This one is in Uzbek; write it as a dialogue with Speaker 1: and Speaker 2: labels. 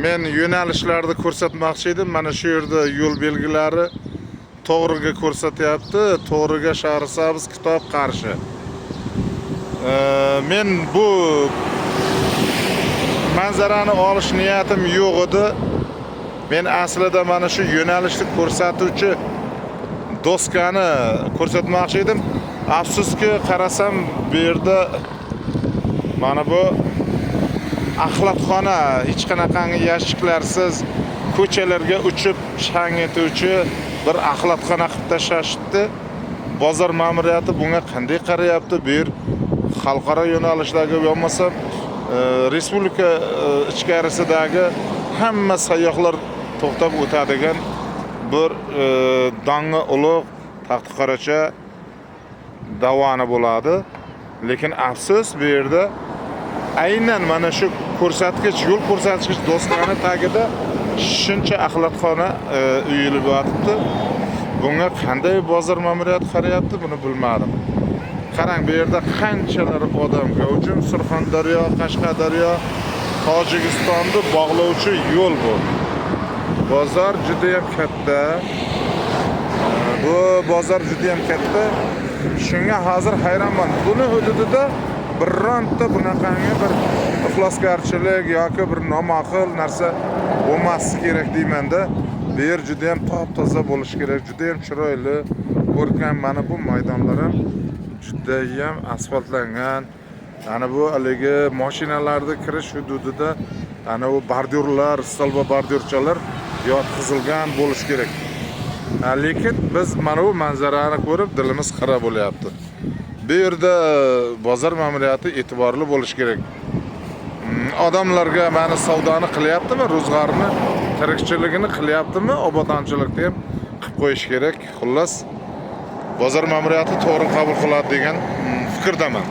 Speaker 1: Men yo'nalishlarni ko'rsatmoqchi edim. Mana shu yerda yo'l belgilari to'g'riga ko'rsatyapti. To'g'riga Shahrisabz, Kitob, Qarshi. Men bu manzarani olish niyatim yo'q edi. Men aslida mana shu yo'nalishni ko'rsatuvchi doskani ko'rsatmoqchi edim. Afsuski, qarasam, bu yerda mana bu axlatxona, hech qanaqangi yashiklarsiz ko'chalarga uchib chang etuvchi bir axlatxona qilib tashlashibdi. Bozor ma'muriyati bunga qanday qarayapti? Bu yer xalqaro yo'nalishdagi bo'lmasa respublika ichkarisidagi hamma sayyohlar to'xtab o'tadigan bir dong'i ulug' Taxtiqoracha dovoni bo'ladi. Lekin afsus, bu yerda aynan mana shu ko'rsatkich, yo'l ko'rsatkich doskani tagida shuncha axlatxona uyilib yotibdi. Bunga qanday bozor ma'muriyati qarayapti, buni bilmadim. Qarang, bu yerda qanchalar odam gavjum. Surxondaryo, Qashqadaryo, Tojikistonni bog'lovchi yo'l bu. Bozor judayam katta. Bu bozor judayam katta. Shunga hozir hayronman. Buni hududida bironta bunaqangi bir iflosgarchilik yoki bir noma'qul narsa bo'lmasligi kerak deymanda. Bu yer judayam top toza bo'lishi kerak, judayam chiroyli, ko'rkam. Mana bu maydonlar ham judayam asfaltlangan. Ana bu haligi mashinalarni kirish hududida ana bu bordyurlar, stolba bordyurchalar yotqizilgan bo'lishi kerak. Lekin biz mana bu manzarani ko'rib dilimiz xira bo'lyapti. Bu yerda bozor ma'muriyati e'tiborli bo'lishi kerak. Odamlarga mana savdoni qilyaptimi, ro'zg'orni, tirikchiligini qilyaptimi, obodonchilikni ham qilib qo'yish kerak. Xullas, bozor ma'muriyati to'g'ri qabul qiladi degan fikrdaman.